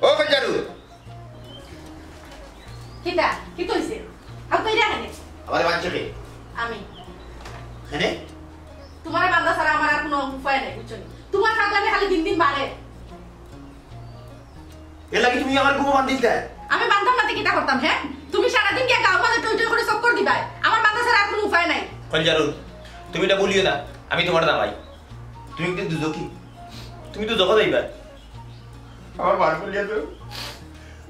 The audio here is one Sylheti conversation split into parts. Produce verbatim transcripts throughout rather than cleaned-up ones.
ও কলজারু। কিতা? কিতা অইছে? হাউ কইরা কেনে? আমারে বানছে কে? আমি। কেনে? তুমারে বান্দা ছাড়া আমার আর কুনু উপায় নাই, বুঝছো নি? তুমার ফাগলামি খালি দিন দিন বাড়ে। এর লাগি তুমি আমার ঘুমো বান্ধিল দেয়? আমি বানতাম না তে কিতা করতাম, হে? তুমি সারাদিন গিয়া গাঁওর মাঝে টই টই করি চক্কর দিবায়। আমার বান্দা ছাড়া আর কুনু উপায় নাই। কলজারু, তুমি ইটা ভুলিও না, আমি তুমার জামাই। তুমি কিন্তু দুজখি। তুমি দুজখো যাইবায়। আমার বার খুলিয়া দেও।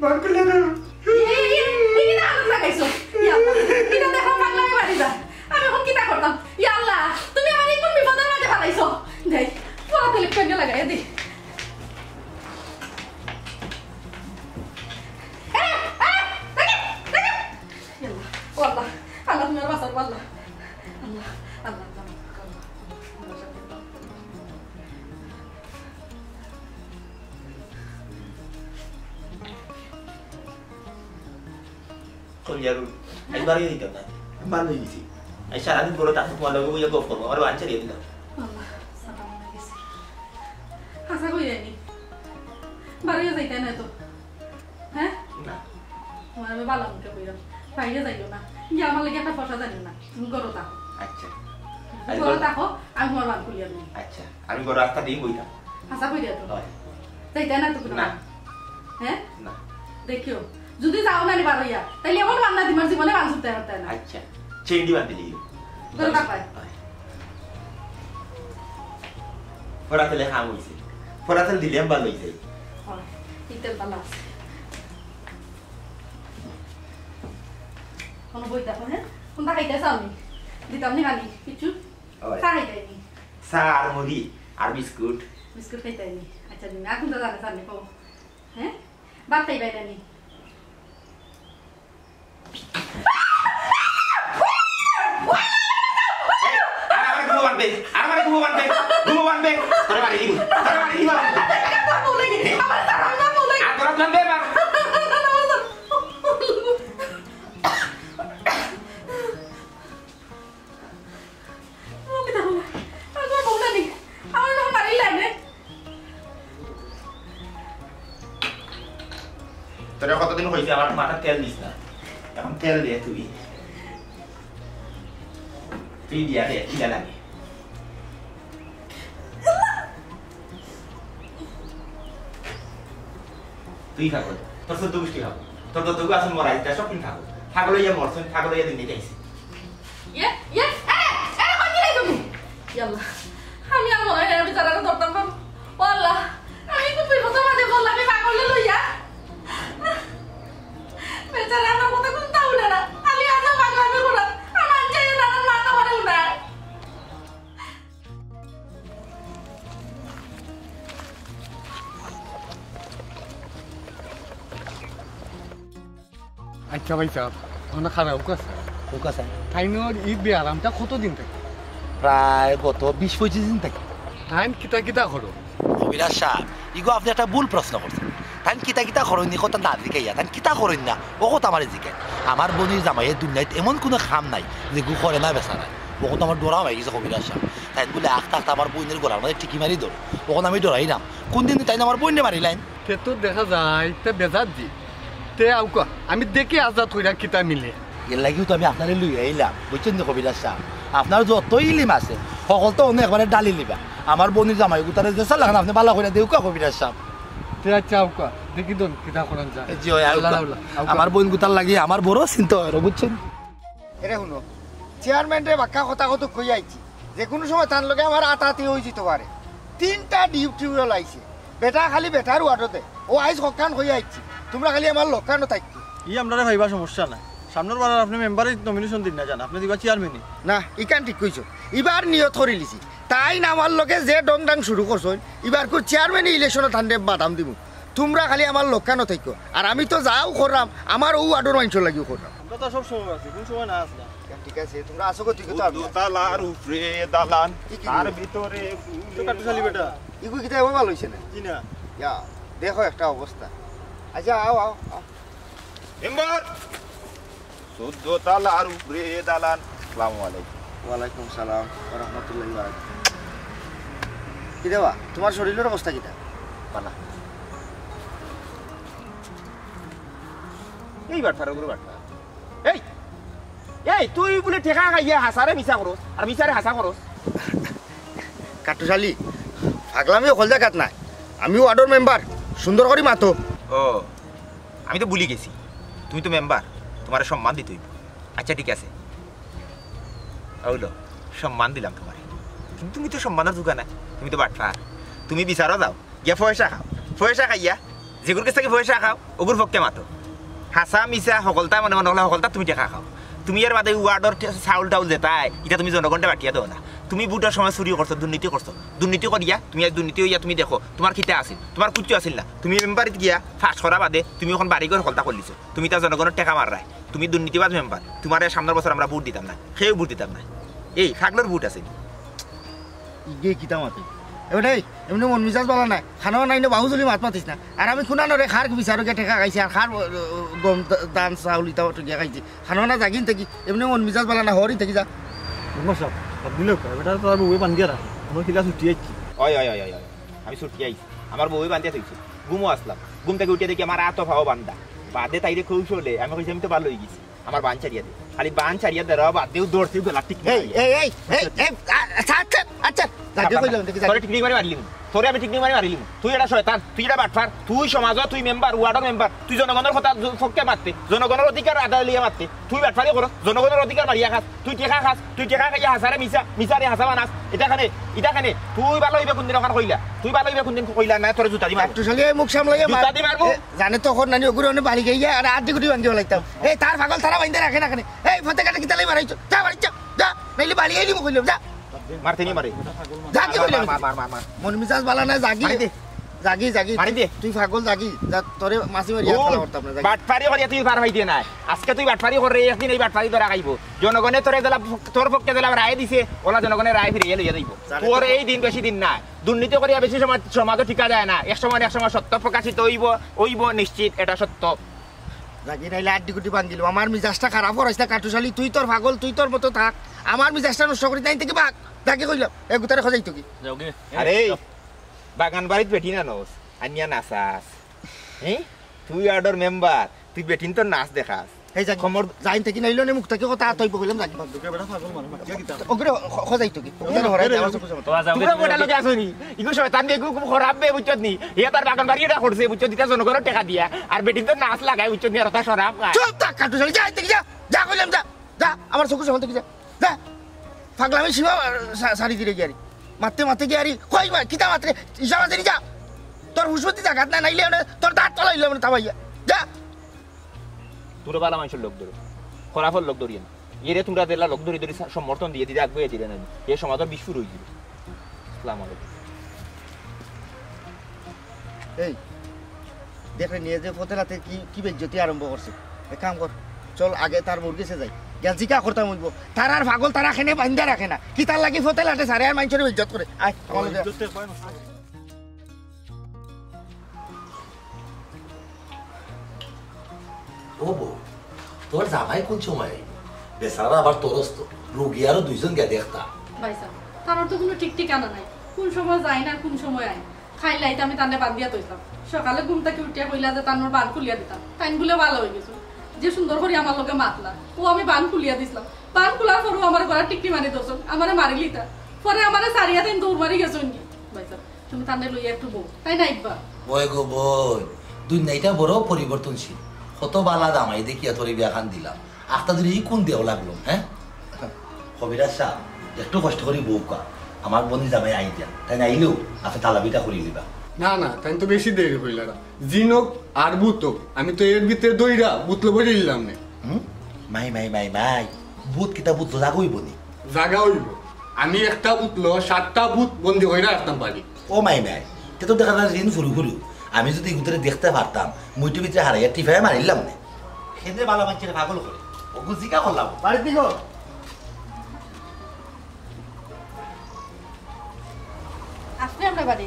বার খুলিয়া দেও। এই, এই, এই, এই কিতা হালত লাগাইছো? ইয়া আল্লাহ, কিতা দেখো পাগলামি বাড়ি যা। আমি অখন কিতা করতাম? ইয়া আল্লাহ, তুমি আমারে কুন বিপদর মাঝে ফালাইছো? দেই, পুরা তেলে পেঙ্গে লাগাইয়া দেই। এই, এই, দেখে, দেখে। ইয়া আল্লাহ, ও আল্লাহ, আল্লাহ, তুমি আমারে বাঁচাও, আল্লাহ। আল্লাহ, আল্লাহ, আল্লাহ, আল্লাহ। কলজারু, আজ বারইয়া যাইতাম না। বার অই গেছি। আজ সারাদিন ঘরো থাকমু, তুমার লগে বইয়া গপ করমু, আমারে বানছে দিয়া দিলাও। আল্লাহ, সালাম অই গেছে। হাছা কইরায় নি? বারইয়া যাইতায় না তো? হে? না। তুমারে আমি ভালা মুখে কইরাম, বাইরে যাইও না। গিয়া আমার লাগি একটা ফর্সা জানিও না। তুমি ঘরো থাকো। আচ্ছা। তুমি ঘরো থাকো, আমি তুমার বার খুলিয়া দিমু। আচ্ছা, আমি ঘরো আস্তা দিন বইতাম। হাছা কইরায় তো? অয়। যাইতায় না তো কুনু? না। হে? না। দেখিও, যুদি যাও না নি বারইয়া, তাইলে এমন বান্দা দিমু জীবনে বান ছুটতে পারতায় না। আচ্ছা, চেইন দি বান্ধিলিও। ঘরো থাকবায়। অয়। ফর্সা তেলে কাম অইছে। ফর্সা তেল দিলে আমি ভালা অই যাই। অয়, ই তেল ভালা আছে। কুনু বই দেখো, হে? কুনটা খাইতায় চাও নি? দিতাম নি পানি? কিচ্ছু? অয়। চা খাইতায় নি? চা আর মুড়ি আর বিস্কুট। বিস্কুট খাইতায় নি? আচ্ছা, দিন। আর কুনটা জানে চাও নি? কও। হে? ভাত খাইবায় না নি? এই, আর আমারে ঘুমো বানবে, আর আমারে ঘুমো বানবে, ঘুমো বানবে। তোরে মারি দিমু, তোরে মারি দিমু। আর তোরা বানবে এবার। ও, কিতা কইলা? আমার বউ না নি? আমার না মারিলাই রে। তোরে কতদিন কইছি আমার মাথাত তেল দিস না, অখন তেল দে তুই। তুই দিয়া দে, কিলা লাগে? তুই পাগল, তোর চৌদ্দ গুষ্টি পাগল, তোর যতগু আছইন মরা ইতা সব তুই পাগল। পাগল অইয়া মরছইন, পাগল অইয়া দুনিয়াত আইছইন। ইয়ে, ইয়ে, এরে, এরে, কই দিলে তুমি? ইয়া আল্লাহ, আমি আর মনে হয় না, আমি তারারে ধরতাম পারবো। ও আল্লাহ, আমি তো বিপদর মাঝে পড়লাম, আমি পাগলরে লইয়া। বেচারা আমার কথা কুনতা হুনে না, খালি আজা পাগলামি করে। আমার যে তারার মাথা মারে উঠায়। আচ্ছা ভাই সাহেব, অনো খাড়া অউক্কা ছাইন। অউক্কা ছাইন। তাইনর ই বেয়ারামটা কতদিন থাকি? প্রায় গত বিশ পঁচিশ দিন থাকি। তাইন কিতা কিতা করো? কবিরাজ সাহেব, ইগু আপনে একটা ভুল প্রশ্ন করছইন। তাইন কিতা কিতা করইন ই কথা না জিকাইয়া, তাইন কিতা করইন না, অউ কথা আমারে জিকাইন। আমার বইনর জামাইয়ে দুনিয়াত এমন কুনু কাম নাই যেগু করে না বেচারায়। অখন তো আমার ডরাম অই গেছে কবিরাজ সাহেব। তাইন বুলে আখতা আখতা আমার বইনর গলার মাঝে টিকি মারি ধরে। অখন আমি ডরাইরাম। কুনদিন তাইন আমার বইনরে মারিলাইন। তে তো দেখা যায়, তে বেজাত দি। তে আউক্কা, আমি দেখি আজাদ কইরা কিতা মিলে। এর লাগিউ তো আমি আপনারে লইয়া আইলাম, বুঝছইন নি কবিরাজ সাহেব? আপনার যত ইলিম আছে, হকল তো অনো একবারে ঢালিলিবা। আমার বইনর জামাইগুতারে যেছা লাখান আপনে ভালা কইরা দেউক্কা কবিরাজ সাহেব। তে আচ্ছা আউক্কা, দেখি দন কিতা করান যায়। জি অয়, আউক্কা। আল্লাহ, আল্লাহ, আউক্কা। আমার বইনগুতার লাগি আমার বড় চিন্তা অয়, বুঝছইন? এরে হুনো, চেয়ারম্যানরে বাক্কা কথা কতক কইয়া আইছি। যেকুনু সময় তান লগে আমার আতাআতি অইযিতো পারে। তিনটা ডিউটি রোল আইছে। বেটা খালি বেটার ওয়ার্ডো দে। অউ আইজ হকখান কইয়া আইছি। তুমরা খালি আমার লগে থাইক্কো। ই আমরারে পাইবা সমস্যা নাই। সামনর বারর আপনে মেম্বারি নমিনেশন দিন না যান, আপনে দিবা চেয়ারম্যানি। না, ইখান ঠিক কইছো। ইবার নিয়ত করিলিছি। তাইন আমার লগে যে ঢং ঢাং শুরু করছইন, ইবারকুর চেয়ারম্যানি ইলেকশনো তানরে বাদাম দিমু। তুমরা খালি আমার লগে থাইক্কো। আর আমি তো যাউ কররাম, আমার অউ ওয়ার্ডর মানষর লাগিউ কররাম। আমরা তো সব সময় আছি, কুন সময় না আছলাম? ঠিক আছে, তুমরা আছো কই? তুই কই তো আমি আছি। দোতলার উপরে দালান, কি, কি তার দিবো? ভিতরে তো কাট্টুশালী বেটা। ইগু কিতা এবার ভালা অইছে না? জি না। ইয়া, দেখো একটা অবস্থা। আচ্ছা, আও, আও, আও। মেম্বার! চৌদ্দ তালার উপরে দালান। আসসালামু আলাইকুম। ওয়ালাইকুম সালাম ওয়া রাহমাতুল্লাহি ওয়া বারাকাতুহু। কিতা বা, তুমার শরীলর অবস্থা কিতা? ভালা। এই বাটপার, ওগুলো বাটপার। এই, এই, তুই বুলে টেকা খাইয়া হাছারে মিছা করস, আর মিছারে হাছা করস। কাট্টুশ আলী, ফাগলামি অকল জাগাত নায়। আমি ওয়ার্ডর মেম্বার, সুন্দর করি মাতো। ও, আমি তো ভুলি গেছি, তুমি তো মেম্বার, তুমারে সম্মান দিতে অইবো। আচ্ছা, ঠিক আছে, অইলো, সম্মান দিলাম তুমারে, কিন্তু তুমি তো সম্মানর যোগ্য নায়, তুমি তো বাটপার। তুমি বিচারো যাও, গিয়া পয়সা খাও, পয়সা খাইয়া যেগুর গেছ থাকি পয়সা খাও, ওগুর পক্ষে মাতো। হাছা মিছা হকলতা মনে মনে অইলে হকলতা তুমি টেকা খাও। তুমি এর বাদে ওয়ার্ডর টে-, চাউল টাউল যেতায়, ইটা তুমি জনগণরে বাটিয়া দেও না। তুমি ভোটর সময় চুরি করছো, দুর্নীতি করছো, দুর্নীতি করিয়া তুমি আজ দুর্নীতি অইয়া তুমি দেখো তুমার কিতা আছিল, তুমার কুচ্ছু আছিল না। তুমি মেম্বারিত গিয়া পাশ করা বাদে তুমি অখন বাড়ি ঘর হকলতা করলিছো, তুমি তা জনগণর টেকা মাররায়, তুমি দুর্নীতিবাজ মেম্বার, তুমারে সামনর বছর আমরা ভোট দিতাম না, কেউ ভোট দিতাম না। এই ফাগলর ভোট আছে নি? ইগে কিতা মাতে? এবার এই, এমনে মন মিজাজ বালা নায়। খানো নাই না বাহুজুলি মাত মাতিস না। আর আমি খুনা নরে খার বিচারো গিয়া টেকা খাইছি, আর খার, ও, ও, গম দা-, দান চাউল ইতা ওটা গিয়া খাইছি। খানো না জাগিন থাকি, এমনে মন মিজাজ বালা না, হরি থাকি যা। মেম্বার সাব, বাদ দিলেও কয়, বেটা তো আর বউয়ে বান্ধিয়া রাখে। আমার কিলা ছুটি আইছি। অয়, অয়, অয়, অয়, অয়। আমি ছুটি আইছি। আমার বউয়ে বান্ধিয়া থইছে। ঘুমো আসলাম। ঘুম থাকি উঠিয়া দেখি আমার আতো ফাও বান্ধা। বাদে তাইরে কৌশলে আমি কইছি, "আমি তো বালা অই গেছি।" আমার বান ছাড়িয়া দে। খালি বান ছাড়িয়া দে, রে বাদ দেও, দৌড়, তুই গলা ঠিক এই, এই, এই, এই, এই, আ-, আচ্ছা, আচ্ছা, আচ্ছা। যাকে কইলাম, দেখি, যাকে। তোরে ঠিক ঠিক মারি মারিলিমু। তোরে আমি ঠিক ঠিক মারি মারিলিমু। তুই এটা শয়তান, তুই এটা বাটপার, তুই সমাজো, তুই মেম্বার, ওয়ার্ডর মেম্বার, তুই জনগণর কথা জ-, পক্ষে মারতে, জনগণর অধিকার আদায় লইয়া মারতে, তুই বাটপারি করস, জনগণর অধিকার মারিয়া খাস, তুই টেকা খাস, তুই টেকা খাইয়া হাছারে মিছা, মিছারে হাছা বানাস। এটা কেনে, এটা কেনে, তুই বালা অইবে কোনদিন ওখান কইলা, তুই বালা অইবে কোনদিন কইলা না, তোরে জুতা দি মারমু। একটু শালি এই মুখ সামলাইয়া মার। জুতা দি মারমু। এ, জানে তখন নানি ওগুলো অনেক বাড়ি গিয়া আর আড্ডি গুটি ভাঙ্গি ফেলাইতাম। এই তার ফাগল তারা বাইন্দা রাখে না কেনে। এই ফতে কাটে কিতা লাগি মারাইছো? যা বাড়ি যা, যা। নাইলে বাড়ি আইলি কইলাম, যা। মারতে নি মারে। যা কি মার, কইলাম? মার, মার, মার, মার। মন মিজাজ বালা না, জাগি। মারি দে। জাগি, জাগি। মারি দে। তুই ফাগল জাগি। যা, তোরে মাছি মারি ও, আর খেলা করতাম না, জাগি। বাটপারি করিয়া তুই পার পাইতে নাই। আজকে তুই বাটপারি করে, একদিন এই বাটপারি ধরা খাইবো। জনগণে তোরে দিলা, তোর পক্ষে দিলা রায় দিছে, ওলা জনগণের রায় ফিরিয়ে লইয়া যাইবো। জানি তো। তোর এই দিন বেশি দিন নাই। দুর্নীতি করিয়া বেশি সমাজ, সমাজও টিকা যায় না। এক সময় না এক সময় সত্য প্রকাশিত অইবো, অইবো নিশ্চিত, এটা সত্য। জাগি নাইলে আড্ডি গুটি ভাঙ্গিলো। আমার মিজাজটা খারাপ করাইস না, কাটুশ আলী, তুই তোর ফাগল, তুই তোর মতো থাক। আমার মিজাজটা নষ্ট করিস না, ইন থাকি ভাগ। জাগি কইলাম, এ গুতারে খোঁজাই তো কি? যাও গে। আরে, এই, যাও। বাগান বাড়িত বেটিন আনস, আনিয়া নাচাস। হ্যাঁ? তুই ওয়ার্ডর মেম্বার, তুই বেটিন তোর নাচ দেখাস। এই জাগি, খমর যা ইন থাকি নাইলে নে মুখ থাকি কথা আতইব কইলাম জাগি। দুকে বেটা ফাগল মানুষ, মাতিয়া কিতা? ওগুরে খ-, খোঁজাই তো কি? ওগুরে এ, হরাই এ, দে, আমার চকুর সামনে। তো যাও, তোমরা গে। বেটা লোকে আছো নি? ইগু শয়তান দিয়ে, ইগু খুব খারাপ বে, বুঝছত নি? ইয়া তার বাগান বাড়ি এটা করছে, বুঝছত? ইতা জনগণর টেকা দিয়া। আর বেটিন তোর নাচ লাগায়, বুঝছত নি? আর ওটা শরাব খায়। চুপ থাক, কাটুশ আলী, যা ইন থাকি যা। যা কইলাম যা। যা, আমার চকুর সামনে থাকি যা। যা। ফাগলামি সীমা, আহ, সা-, সারি দিলে গিয়ারি। মারতে মারতে গিয়ারি। কই বা, কিতা মারতে? ইশা মারতে নি যা। তোর হুশ মতি জাগাত না, নাইলে ওনে তোর দাঁত ফালাইলাম না, তাবাইয়া। যা। তোমরা বালা মানুষর লোক ধরো, খরাফর লোক ধরিয়ে না। এরে তোমরা দিলা লোক ধরি ধরি সা-, সমর্থন দিয়ে দিলে আগুয়ে দিলে না, এ সমাজের বিস্ফোর হয়ে যাবে। আসসালামু আলাইকুম। এই, দেখরে নিয়ে যে ফতেলাতে কি, কি বেইজ্জতি আরম্ভ করছে। এক কাম কর, চল আগে তার বউর গেছে যাই। গেল জিকা করতাম হইব। তার আর ফাগল তারা খেনে বান্দা রাখে না। কি তার লাগি ফতেলাতে সারে আর মানুষের বেইজ্জত করে। আয়, আমার লগে। ও বউ, তোর জামাই কোন সময় আইব? বেচারা আবার তরস্ত, রুগী আরো দুইজন গিয়া দেখতা। ভাইসাব, তার তো কোনো ঠিক ঠিকানা নাই, কোন সময় যায় না, কোন সময় আয়। খাইল রাইত আমি তানরে বান্ধিয়া থইতাম, সকালে ঘুম থাকি উঠিয়া কইলা যে তানোর বান খুলিয়া দিতাম, তাইন বুলে বালা অই গেছে। যে সুন্দর করি আমার লগে মাতলা, ও আমি বান খুলিয়া দিছলাম, বান খুলার পরও আমার গলাত টিকলি মারি ধরছইন, আমারে মারিলিতা। পরে আমারে ছাড়িয়া তাইন দৌড় মারি গেছইন গি। ভাইসাব, তুমি তানরে লইয়া একটু বও, তাইন আইবা। ওই গো বইন, দুনিয়াটা বড় পরিবর্তনশীল। কত বালা জামাই দেখিয়া তোরে বিয়াখান দিলাম, আখতা ধরি ই কোন দেও লাগলো, হ্যাঁ? কবিরাজ সাব, একটু কষ্ট করি বউক্কা, আমার বইনর জামাই আই দিয়া, তাইন আইলেও আপনে তালাবিটা করি দিবা। না, না, তাইন তো বেশি দেরি কইলা না। জিন হোক আর ভূত হোক, আমি তো এর ভিতরে দইরা ভূত লবই দিলাম না। হুম? মাই, মাই, মাই, মাই, ভূত কিতা ভূত জাগা অইব নি? জাগা অইব। আমি একটা ভূত লো, সাতটা ভূত বন্দি কইরা রাখতাম পারি। ও মাই মাই, তে তো দেখা যায় জিন ফুরু ফুরু। আমি যদি এগুতরে দেখতে পারতাম, মুইটু ভিতরে হারাইয়া টিফাইয়া মারিলাম নে। খেতে বালা মানষের পাগল করে। ওগু জিকা করলাম। বাড়ির দিকে। আপনি আমরা বাড়ি।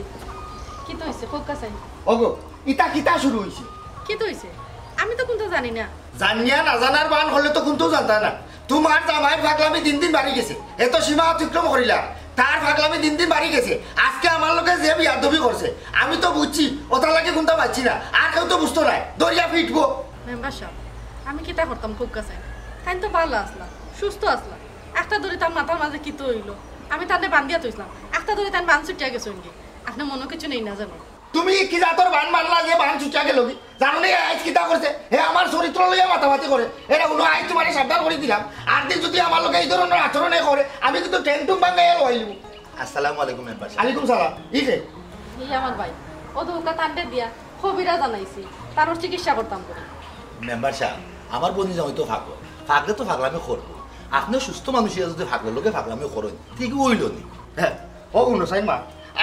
কি তো হইছে? কোকা চাই। ওগো, ইতা কিতা শুরু হইছে? কি তো হইছে? আমি তো কোনটা জানি না। জানিয়া না জানার বান হলে তো কোনটাও জানতা না। তোমার জামাইর পাগলামি দিন দিন বাড়ি গেছে। এত সীমা অতিক্রম করিলা। তার পাগলামি দিন দিন বাড়ি গেছে। আজকে আমার লগে যে বিয়াদবি করছে, আমি তো বুঝছি, ওটার লাগি কোনটা পাচ্ছি না। আর কেউ তো বুঝতো নাই। দরিয়া ফিটবো। মেম্বার সাহেব, আমি কিতা করতাম কউক্কা চাইন? তাইন তো ভালা আছলা, সুস্থ আছলা। একটা ধরি তার মাথার মাঝে কিতা অইলো, আমি তানরে বান্ধিয়া থইছলাম। একটা ধরি তাইন বান ছুটিয়া গেছইন গি। আপনে মনো কিছু নেইন না জানো? তুমি কি জাতর বান মারলা যে বান ছুটিয়া গেলো গি? জানো নি আইজ কিতা করছে? হে আমার চরিত্র লইয়া মাতামাতি করে। এরে হুনো, আইজ তুমারে সাবধান করি দিলাম। আর দিন যুদি আমার লগে ই ধরনর আচরণ হে করে, আমি কিন্তু ঠ্যাং-টুং ভাঙ্গাইয়া লইলিমু। আসসালামু আলাইকুম মেম্বার সাব। আলাইকুম সালাম। ই কে? ই আমার ভাই। অউ তো অউক্কা তানরে দিয়া কবিরাজ আনাইছি। তান চিকিৎসা করতাম করি। মেম্বার সাব, আমার বইনর জামাই তো পাগল। পাগলে তো পাগলামি করবো। আপনে সুস্থ মানুষ অইয়া যুদি পাগলর লগে পাগলামি করইন, ঠিক অইলো নি? হে, অউ হুনো চাইন মা,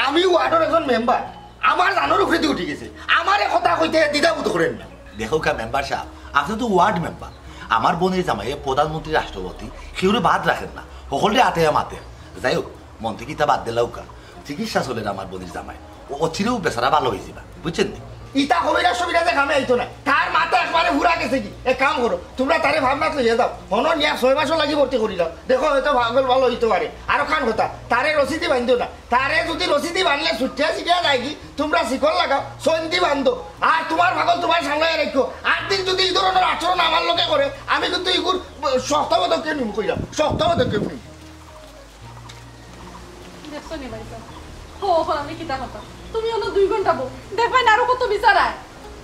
আমি ওয়ার্ডর একজন মেম্বার, আমার জানর উপরেদি উঠি গেছে, আমারে কথা কইতে দ্বিধাবোধ করইন না। দেখউক্কা মেম্বার সাব, আপনে তো ওয়ার্ড মেম্বার, আমার বইনর জামাইয়ে প্রধানমন্ত্রী, রাষ্ট্রপতি, কেউরে বাদ রাখের না, হকলরে আটাইয়া মাতের। যাই হউক, মন্ত্রী কিতা বাদ দিলাউক্কা, চিকিৎসা চলের আমার বইনর জামাইর, অউ অচিরেউ বেচারা ভালা অইযিবা, বুঝছইন নি? ইতা কবিরাজ-সবিরাজে কামে আইতো না, তার মাথা একবারে পুড়া গেছে গি। এক কাম করো, তুমরা তারে ভাবনাত লইয়া যাও, হনো নিয়া ছয় মাসর লাগি ভর্তি করিলাও, দেখো হয়তো পাগল ভালা অইতো পারে। আর অখান কথা, তারে রশিদি বান্ধিও না, তারে যুদি রশিদি বানলে ছুটিয়া ছিটিয়া যায়গি, তুমরা শিকল লাগাও, সন্ধি বান্ধো, আর তুমার পাগল তুমার সামলাইয়া রাখো। আর দিন যুদি ই ধরনর আচরণ আমার লগে করে, আমি কিন্তু ইগুর শক্ত পদক্ষেপ নিমু কইলাম, শক্ত পদক্ষেপ নিমু। দেখছো নি ভাইসাব? হো, অখন আমি কিতা করতাম? তুমি অনো দুই ঘন্টা বও। দেখবায় না আরো কত বিচার আয়।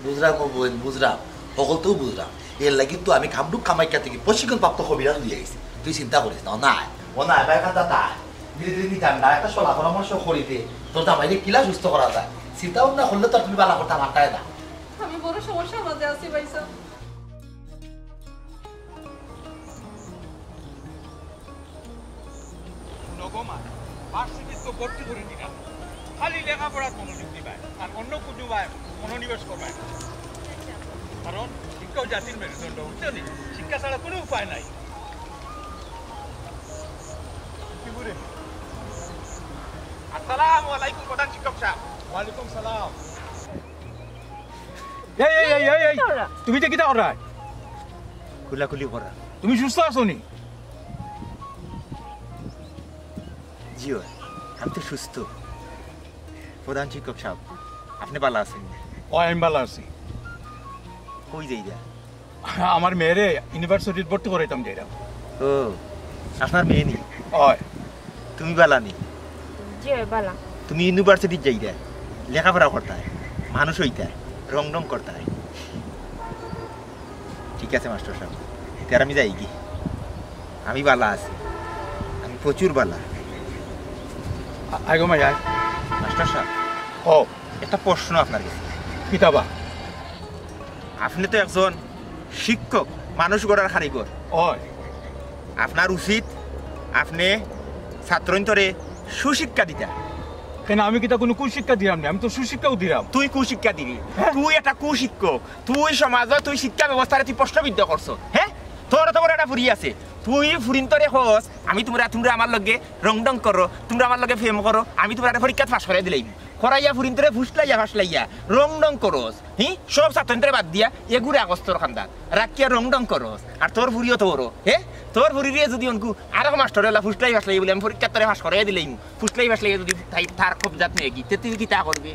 বুঝরাম গো বইন, বুঝরাম। হকলতাউ বুঝরাম। এরলাগি তো আমি কামরূপ কামাখ্যা থাকি প্রশিক্ষণপ্রাপ্ত কবিরাজ লইয়া আইছি। তুই চিন্তা করিস না, অনো আয়। অনো আয়, ভাই, কথা তাই। ধীরে ধীরে নিতাম না, একটা সলা পরামর্শ করি দে। তোর জামাইরে কিলা সুস্থ করা যায়। চিন্তা ভাবনা করলে তো আর তুমি ভালা করতায় পারতায় না। আমি বড় সমস্যার মাঝে আছি ভাইসাব। নগমার ভার্সিটিত তো ভর্তি করি দিলাম, খালি লেখাপড়াত মনোযোগ দিবায় আর অন্য কুনুবায় মনোনিবেশ করবায় না। কারণ শিক্ষাউ জাতির মেরুদণ্ড, বুঝছো নি? শিক্ষা ছাড়া কুনু উপায় নাই। কি বুড়ে? আসসালামু আলাইকুম প্রধান শিক্ষক সাব। ওয়ালাইকুম সালাম। এই, এই, এই, এই, এই, তুমি ইটা কিতা কররায়? খুলাখুলি করা। তুমি সুস্থ আছো নি? জি অয়, আমি তো সুস্থ। প্রধান শিক্ষক সাব, আপনে ভালা আছইন নি? অয়, আমি ভালা আছি। কই যাইরা? আমার মেয়েরে ইউনিভার্সিটিত ভর্তি করাইতাম যাইরাম। ও, আপনার মেয়ে নি? অয়। তুমি ভালা নি? জি অয়, ভালা। তুমি ইউনিভার্সিটিত যাইরায়, লেখাপড়া করতায়, মানুষ অইতায়, রং ঢং করতায়। ঠিক আছে মাস্টার সাব, তে আর আমি যাইগি। আমি ভালা আছি, আমি প্রচুর ভালা। আ-, আয় গো মাই, আয়। মাস্টার সাব, ও। একটা প্রশ্ন আপনার গেছে। কিতা বা? আপনে তো একজন শিক্ষক, মানুষ গড়ার কারিগর। অয়। আপনার উচিত আপনে ছাত্রইন্তরে সুশিক্ষা দিতা। কেনে, আমি কিতা কুনু কুশিক্ষা দিরাম নি? আমি তো সুশিক্ষাউ দিরাম। তুই কুশিক্ষা দিবি? হ্যাঁ। তুই একটা কুশিক্ষক। তুই সমাজো তুই শিক্ষা ব্যবস্থারে তুই প্রশ্নবিদ্ধ করছস। হ্যাঁ? তোর অত বড় একটা ফুরি আছে। তুই ফুরিন্তরে কস, আমি তুমরা, তুমরা আমার লগে রং ঢং করো, তুমরা আমার লগে প্রেম করো, আমি তুমরারে পরীক্ষাত পাস করাই দিলাইমু। করাইয়া ফুরিন্তরে ফুসলাইয়া ফাসলাইয়া রং ঢং করস। হি? সব ছাত্রইন্তরে বাদ দিয়া এগুরে আগস্তর কান্দাত রাখিয়া রং ঢং করস। আর তোর ফুরিও তো বড়, হে? তোর ফুরিরে যুদি অনকু আরক মাস্টরে অলা ফুসলাই ফাসলাই বলে আমি পরীক্ষাত তারে পাস করাইয়া দিলাইমু, ফুসলাই ফাসলাই যুদি তাই তার কবজাত নেগি, তে তুই কিতা করবে?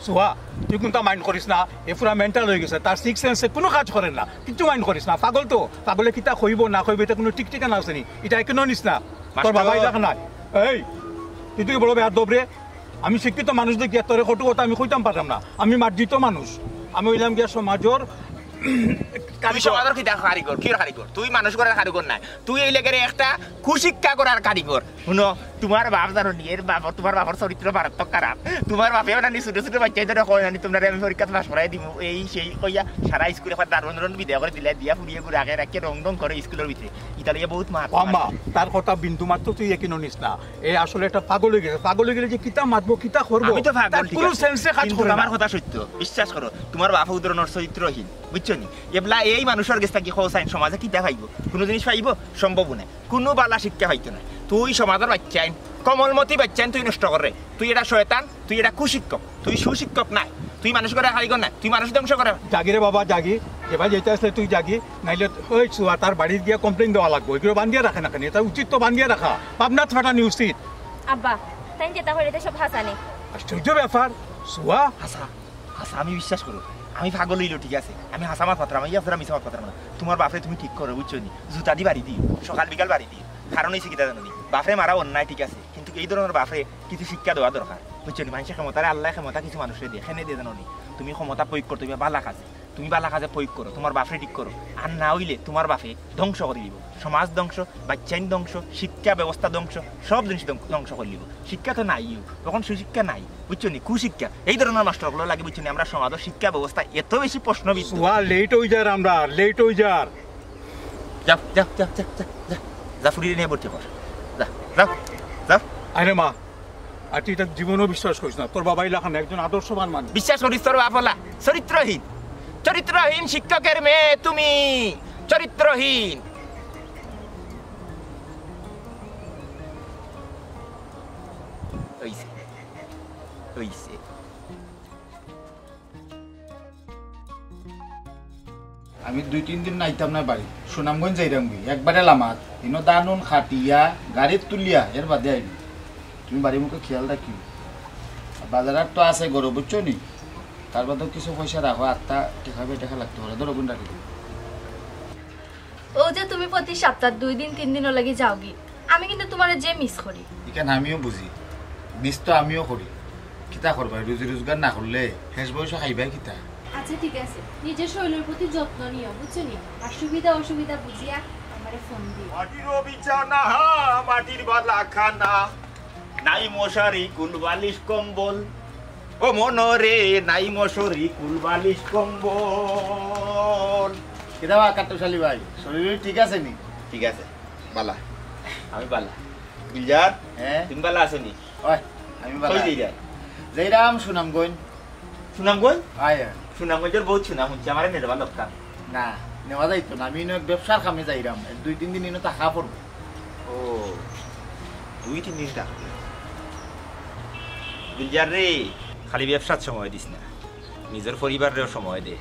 সুহা, তুই কুনতা mind করিস না, এ পুরা mental অই গেছে, তার sixth sense এ কুনু কাজ করে না, কিচ্ছু mind করিস না। পাগল তো, পাগলে কিতা কইবো না কইবো, ইটা কুনু ঠিক ঠিকানা আছে নি? ইটা এখনো নিস না, তোর মাস্টার। বাবাই রাখ নাই। এই, তুই তুই বড় বেয়াদব রে। আমি শিক্ষিত মানুষ দেখিয়া তোরে কটু কথা আমি কইতাম পারতাম না। আমি মার্জিত মানুষ, আমি অইলাম গিয়া সমাজর তুই কারিগর। সমাজর কিতা কারিগর? কির কারিগর? তুই মানুষ গড়ার কারিগর নায়, তুই অইলে গেরে একটা কুশিক্ষা গড়ার কারিগর। হুনো, তুমার বাপ জানো নি, এর বাপ, তুমার বাপর চরিত্র মারাত্মক খারাপ। তুমার বাপে মানে নি ছোট ছোট বাচ্চাইন্তরে কয় না নি, তুমরারে আমি পরীক্ষাত পাস করাই দিমু, এই সেই কইয়া সারা স্কুলে একবার দারুণ দারুণ বিদায় করি দিলায়, দিয়া ফুরিয়ে ঘুরে আগে রাখিয়া রং ঢং করে স্কুলর ভিতরে। ইতা লইয়া বউত মাত ও আম্মা, তার কথা বিন্দু মাত্র তুই একিনো নিস না। এ আসলে একটা পাগল অই গেছে। পাগল অই গেলে যে কিতা মাতবো, কিতা করবো, আমি তো পাগল, তার ঠিক কুনু আছে। Sense এ কাজ কিন্তু করে না। আমার কথা সত্য, বিশ্বাস করো, তুমার বাপ অউ ধরনর চরিত্রহীন, বুঝছো নি? এবলা এই মানুষর গেছ থাকি কও চাইন সমাজে কিতা পাইবো? কুনু জিনিস পাইবো? সম্ভব নায়। কুনু বালা শিক্ষা পাইতো নায়। তুই সমাজর বাচ্চাইন, কমলমতি বাচ্চাইন তুই নষ্ট কররে। তুই এটা শয়তান, তুই এটা কুশিক্ষক, তুই সুশিক্ষক নায়, তুই মানুষ গড়ার কারিগর নায়, তুই মানুষ ধ্বংস করে। যাগি রে বাবা, যাগি, যেবায় যাইতে আসলে তুই যাগি, নাইলে ওই সুয়া তার বাড়িত গিয়া complain দেওয়া লাগবো। এগুলো বান্ধিয়া রাখে না কেনে? এটা উচিত তো বান্ধিয়া রাখা, পাবনাত ফাটানি উচিত। আব্বা, তাইন যেতা কইরা ইতা সব হাছা নি? আশ্চর্য ব্যাপার, সুয়া। হাছা। আচ্ছা, আমি বিশ্বাস করো, আমি পাগল অইলেও ঠিক আছে, আমি হাছা মাত মাতরাম, আমি আপনারা মিছা মাত মাতরাম না। তুমার বাপরে তুমি ঠিক করো, বুঝছো নি? জুতা দি বাড়ি দিও, সকাল বিকাল বাড়ি দিও। কারণ অইছে কিতা জানো নি? বাপরে মারা অন্যায়, ঠিক আছে, কিন্তু এই ধরনের বাপরে কিছু শিক্ষা দেওয়া দরকার, বুঝছো নি? মানষে ক্ষমতারে, আল্লায় ক্ষমতা কিছু মানুষরে দেয়, কেনে দেয় জানো নি? তুমি ক্ষমতা প্রয়োগ করতে অইবা বালা কাজে, তুমি বালা কাজে প্রয়োগ করো, তুমার বাপরে ঠিক করো। আর না অইলে তুমার বাপে ধ্বংস করি দিবো, সমাজ ধ্বংস, বাচ্চাইন ধ্বংস, শিক্ষা ব্যবস্থা ধ্বংস, সব জিনিস ধ্বং-, ধ্বংস করি দিবো। শিক্ষা তো নাইও, অখন সুশিক্ষা নাই, বুঝছো নি? কুশিক্ষা, এই ধরনের মাস্টার অকলর লাগি, বুঝছো নি, আমরার সমাজর শিক্ষা ব্যবস্থা এত বেশি প্রশ্নবিদ্ধ। ওয়া, লেট অই যার, আমরার লেট অই যার। যা, যা, যা, যা, যা, যা, যা, ফুরিরে নিয়া ভর্তি কর। যা, যা, যা। আরে মা, আর তুই ইতা জীবনেও বিশ্বাস করিস না। তোর বাবা ইলাখান একজন আদর্শবান মানুষ। বিশ্বাস করিস তোর বাপ অলা? চরিত্রহীন, চরিত্রহীন শিক্ষকের মেয়ে তুমি, চরিত্রহীন। অইছে, অইছে। আমি দুই তিন দিন আইতাম না বাড়ি, সুনামগঞ্জ যাইরাম গি, একবারে লামাত, ইনো ধান উন কাটিয়া, গাড়িত তুলিয়া, এর বাদে আইমু। তুমি বাড়ির মুখে খেয়াল রাখিও। আর বাজার হাট তো আছে ঘরো, বুঝছো নি? তার বাদেও কিছু পয়সা রাখো, আটটা টেকা বে টেকা লাগতে পারে, ধরো গুণ রাখি দিও। ও যে তুমি প্রতি সপ্তাহ দুই দিন তিন দিনর লাগি যাওগি, আমি কিন্তু তুমারে যে মিস করি। ইখান আমিও বুঝি, মিস তো আমিও করি। কিতা করবায়, রুজি রোজগার না করলে শেষ বয়সে খাইবায় কিতা? আচ্ছা, ঠিক আছে, নিজর শরীলর প্রতি যত্ন নিও, বুঝছো নি? আর সুবিধা অসুবিধা বুঝিয়া আমারে ফোন দিও। মাটির বিছানা, মাটির বালা খানা, নাই মশারি কুল বালিশ কম্বল। ও মনরে, নাই মশারি কুল বালিশ কম্বল। কিতা বা কাট্টুশ আলী ভাই, শরীল ঠিক আছে নি? ঠিক আছে, বালা। আমি বালা। গুলজার, হ্যাঁ? তুমি বালা আছো নি? ওই, আমি বালা। কই যাইরায়? যাইরাম সুনামগঞ্জ। সুনামগঞ্জ? আয়, আয়। সুনামগঞ্জর বউত সুনাম হুনছি, আমারে নেওয়া দরকার। না, নেওয়া যাইতো না। আমি ইনো এক ব্যবসার কামে যাইরাম। এক দুই তিন দিন ইনো থাকা পড়বো। ও, দুই তিন দিন থাকবে। গুলজার রে, খালি ব্যবসাত সময় দিস না, নিজর পরিবাররেও সময় দে।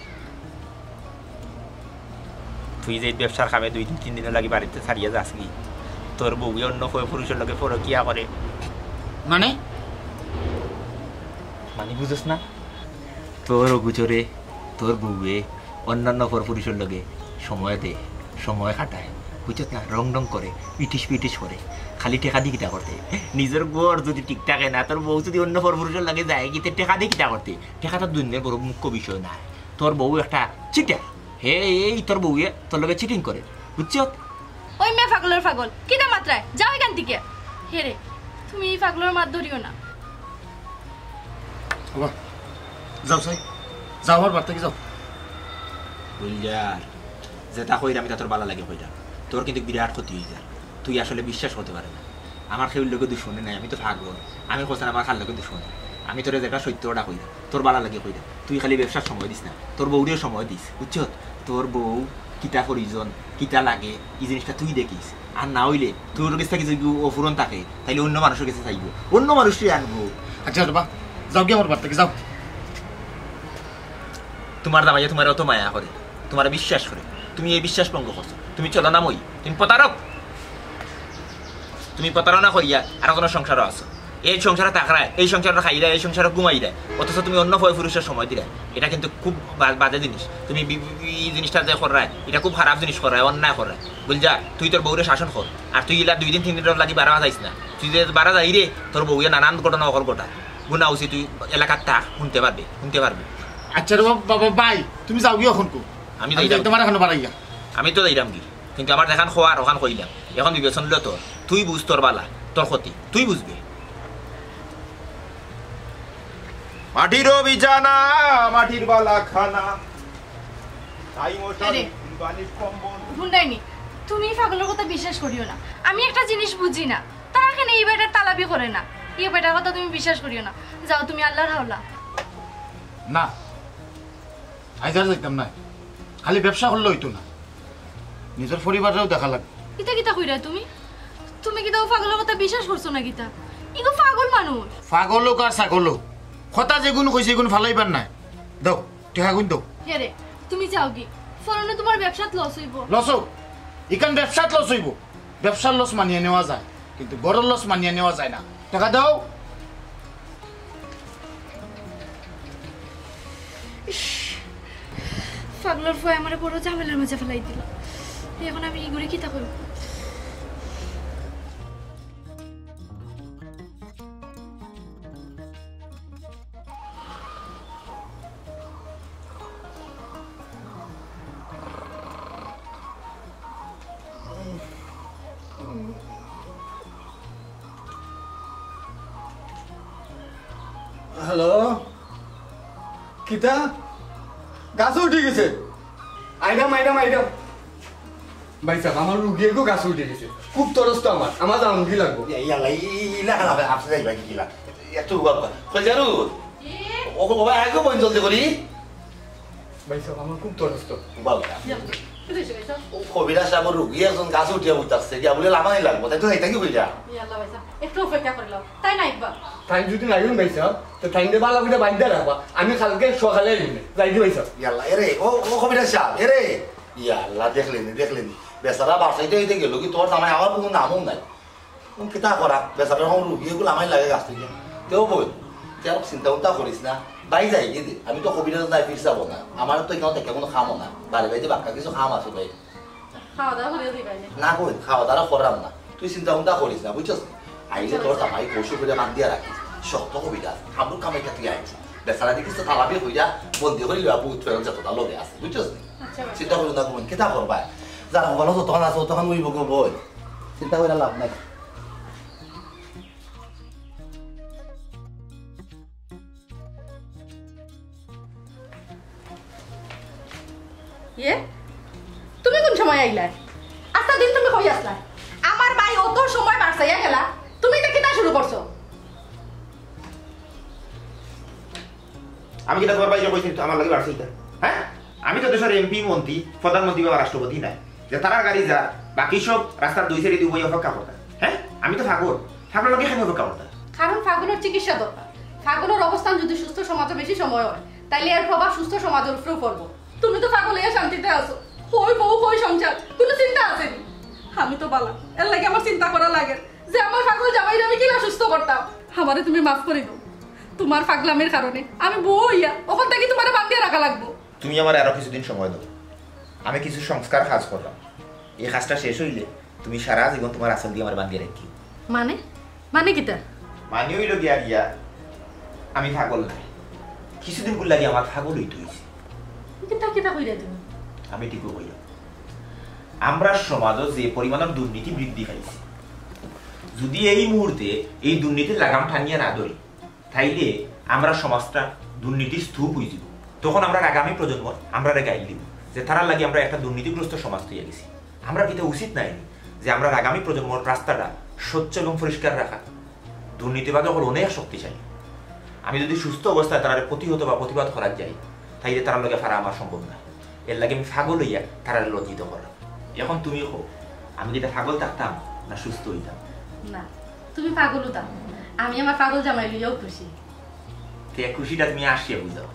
তুই যে ব্যবসার কামে দুই দিন তিন দিনর লাগি বাড়িত ছাড়িয়া যাসগি, তোর বউয়ে অন্য পর পুরুষর লগে পরকিয়া করে। মানে? মানে বুঝস না? তোর অগোচরে তোর বউয়ে অন্যান্য পর পুরুষর লগে সময় দে, সময় কাটায়, বুঝছস না? রং ঢং করে, ইটিস পিটিস করে, খালি টেকা দি কিতা করতে? নিজর ঘর যুদি ঠিক থাকে না, তোর বউ যুদি অন্য পর পুরুষর লগে যায় গি, তে টেকা দি কিতা করতে? টেকা তো দুনিয়ার বড় মুখ্য বিষয় নায়। তোর বউ একটা চিটার। হে, এই তোর বউয়ে তোর লগে চিটিং করে, বুঝছত? ওই মেয়ে পাগলর পাগল, কিতা মাতরায়? যাও ইখান থাকি। হে রে, তুমি ই পাগলর মাত ধরিও না। বাবা, যাও চাই, যাও, আমার বাড়ি থাকি যাও। গুলজার, যেটা কইরাম ইটা তোর বালা লাগি কইরাম, তোর কিন্তু বিরাট ক্ষতি অই যার। তুই আসলে বিশ্বাস করতে পারে না। আমার কেউর লগে দুশমনি নাই, আমি তো পাগল। আমি কইছি না আমার কার লগে দুশমনি। আমি তোরে যেটা সত্য ওটা কইরাম, তোর বালা লাগি কইরাম। তুই খালি ব্যবসার সময় দিস না, তোর বউরেও সময় দিস, বুঝছত? তোর বউ কিতা প্রয়োজন, কিতা লাগে, ই জিনিসটা তুই দেখিস। আর না অইলে তোর গেছ থাকি যদি অপূরণ থাকে, তাইলে অন্য মানুষর গেছে চাইবো, অন্য মানুষরে আনবো। আচ্ছা বাবা, যাও গি আমার বাড়ি থাকি, যাও। তুমার জামাইয়ে তুমারে অত মায়া করে, তুমারে বিশ্বাস করে, তুমি এই বিশ্বাস ভঙ্গ করছো। তুমি চলো না মই, তুমি প্রতারক। তুমি প্রতারণা করিয়া আরকজনর সংসারো আছো। এই সংসারো থাকরায়, এই সংসারো খাইরায়, এই সংসারো ঘুমাইরায়, অথচ তুমি অন্য পর পুরুষর সময় দিরায়। ইটা কিন্তু খুব বা-, বাজে জিনিস। তুমি বি-, বি-, ই জিনিসটা যে কররায়, ইটা খুব খারাপ জিনিস কররায়, অন্যায় কররায়। গুলজার, তুই তোর বউরে শাসন কর। আর তুই ইলা দুই দিন তিন দিনর লাগি বারা যাইস না। তুই যে বারা যাইরে, তোর বউয়ে নানান ঘটনা অকল ঘটায়। গুনা উচিত তুই এলাকাত থাক, হুনতে পারবে, হুনতে পারবে। আচ্ছা রে বাবা, বাবা, ভাই, তুমি যাও গি অখন কো? আমি আমি যাই যাই যাও। তোমার এখানে বাড়াইয়া। আমি তো যাইরাম গি, কিন্তু আমার যেখান কওয়ার অখান কইলাম। অখন বিবেচনা অইলো তোর, তুই বুঝ তোর বালা, তোর ক্ষতি, তুই বুঝবে। মাটির বিছানা, মাটির বালা খানা, তাই মশারি, আরে। বালিশ কম্বল। হুনরায়নি, তুমি ই পাগলর কথা বিশ্বাস করিও না। আমি একটা জিনিস বুঝি না, তারা কেনে ই বেটার তালাবি করে না? ই বেটার কথা তুমি বিশ্বাস করিও না। যাও তুমি আল্লার হাওলা। না, আইজ আর যাইতাম না। খালি ব্যবসা করলে অইতো না, নিজর পরিবাররেও দেখা লাগবো। ইতা কিতা কইরায় তুমি? তুমি কিতা অউ পাগলর কথা বিশ্বাস করছো না কিতা? ইগু পাগল মানুষ। পাগল অউক আর ছাগল অউক, কথা যেগুন কইছে ইগুন ফালাইবার নায়। দেও, টেকাগুন দেও। হে রে, তুমি যাও গি, পরনে তুমার ব্যবসাত লস অইবো। লস অউক, ইখান ব্যবসাত লস অইবো। ব্যবসার লস মানিয়া নেওয়া যায়, কিন্তু ঘরর লস মানিয়া নেওয়া যায় না। টেকা দেও। পাগলর ফুয়ায় আমারে বড় ঝামেলার মাঝে ফালাই দিল। এখন আমি ই করি কিতা করব? হ্যালো, কিতা? গাছে উঠি গেছে? আইরাম, আইরাম, আইরাম। ভাইসাব, আমার রুগী এগু গাছে উঠি গেছে। খুব তরস্ত আমার, আমার জানগি লাগবো। ইয়া, ইয়াল্লা, ই-, ই-, ইলা খারাপ, আপনি যাইবা কি কিলা? এত বাবা, কই যারু? জি। ও, ও, বাবা, আগে বইন জলদি করি। ভাইসাব, আমার খুব তরস্ত। বাবা। ইয়া, কি হইছে ভাইসাব? ও কবিরাজ সাহেবর রুগী একজন গাছে উঠিয়া বইতাছে, গিয়া বলে লামানি লাগবো, তাই তো যাইতা কি কইরা? ইয়াল্লা ভাইসাব, একটু অপেক্ষা করিলাও, তাই না একবার? তাই যদি নাই ভাইসাব, তো তাইনরে বালা কইরা বান্ধা রাখবা, আমি কালকে সকালে আইমু, যাই দি ভাইসাব। ইয়াল্লা, এরে, ও, ও কবিরাজ সাহেব, এরে। ইয়াল্লা, দেখলেনি, দেখলেনি। বেচারা বাসাইতে হইতে গেল কি, তোর জামাই আমার কোনো নামও নাই। ও কিতা করা, বেচারা আমার রুগী এগুলো আমায় লাগে গাছ থেকে। তেও বল, তেও চিন্তা উন্তা করিস না। বাই যাই গিয়ে দে, আমি তো কবিরাজ নাই, ফিরসাবো না। আমার তো এখানে থেকে কোনো কামও না। বাড়ি বাড়িতে বাক্কা কিছু কাম আছে ভাই। খাওয়া দাওয়া করিয়া দিবাই না? না কই, খাওয়া দাওয়া করাম না। তুই চিন্তা ভাবনা করিস না, বুঝছস? আইলে তোর জামাই কৌশল করে বান্ধিয়া রাখিস। শক্ত কবিরাজ, কামড় কামাইটা তুই আইস। বেচারা দেখিস তো তালাবি হইয়া বন্দি করে লিবা, ভূত ফেরত যতটা লগে আছে, বুঝছস? আচ্ছা, ভাই। চিন্তা করিস না, কোন কিতা করবা? যারা ভালো যতক্ষণ আছে, ততক্ষণ ওই বকো বই। চিন্তা করে লাভ নাই। ইয়ে, তুমি কোন সময় আইলা? আস্তা দিন তুমি কই আসলা? আমার ভাই অত সময় বারসাইয়া গেলা, তুমি এটা কিতা শুরু করছো? আমি কিতা তোমার ভাইরে কইছি তো আমার লাগি বারসাইতা? হ্যাঁ? আমি তো দেশের এমপি, মন্ত্রী, প্রধানমন্ত্রী বা রাষ্ট্রপতি নাই। যে তারার গাড়ি যা, বাকি সব রাস্তার দুই সাইডে দুই বই অপেক্ষা করতা। হ্যাঁ? আমি তো ফাগল। ফাগলর লগে কেন অপেক্ষা করতা? কারণ ফাগলর চিকিৎসা দরকার। ফাগলর অবস্থান যদি সুস্থ সমাজে বেশি সময় হয়, তাইলে এর প্রভাব সুস্থ সমাজের উপরেও পড়বো। তুমি তো ফাগল হইয়া শান্তিতে আছো, কই বউ, কই সংসার, কোনো চিন্তা আছে নি? আমি তো বালা, এর লাগি আমার চিন্তা করা লাগে যে আমার ফাগল জামাইরে আমি কিলা সুস্থ করতাম। আমারে তুমি মাফ করি দাও, তোমার ফাগলামির কারণে আমি বউ হইয়া ওখান থেকে তোমারে বান্ধিয়া রাখা লাগবো। তুমি আমারে আরো কিছুদিন সময় দাও, আমি কিছু সংস্কার কাজ করলাম। এই কাজটা শেষ হইলে তুমি সারা জীবন তোমার আঁচল দিয়া আমারে বান্ধিয়া রাখিও। মানে? মানে কিতা? মানে হইল গিয়া গিয়া আমি ফাগল নাই, কিছুদিন গুলা গিয়া আমার ফাগল হইতে হইছে। কিতা কিতা কইরা তুমি? আমি ঠিকই কইলাম। আমরা সমাজে যে পরিমাণের দুর্নীতি বৃদ্ধি পাইছে, যদি এই মুহূর্তে এই দুর্নীতির লাগাম টানিয়া না ধরি, তাইলে আমরা সমাজটা দুর্নীতির স্তূপ হয়ে যাব। তখন আমরা আগামী প্রজন্ম আমরা গাইল দিব যে তারার লাগি আমরা একটা দুর্নীতিগ্রস্ত সমাজ তৈরি গেছি। আমরা কিতা উচিত নাই যে আমরা আগামী প্রজন্মর রাস্তাটা স্বচ্ছ এবং পরিষ্কার রাখা, দুর্নীতিবাদ হল অনেক শক্তিশালী। আমি যদি সুস্থ অবস্থায় তারারে প্রতিহত বা প্রতিবাদ করার যাই, তাইলে তারার লগে ফারা আমার সম্ভব না। এর লাগে আমি ফাগল হইয়া তারারে লজ্জিত করাম। এখন তুমি কও, আমি কিতা ফাগল থাকতাম না সুস্থ হইতাম? না, তুমি ফাগল হতাম। আমি আমার ফাগল জামাই লইয়াও খুশি। তে খুশিটা তুমি আসিয়া বুঝাও।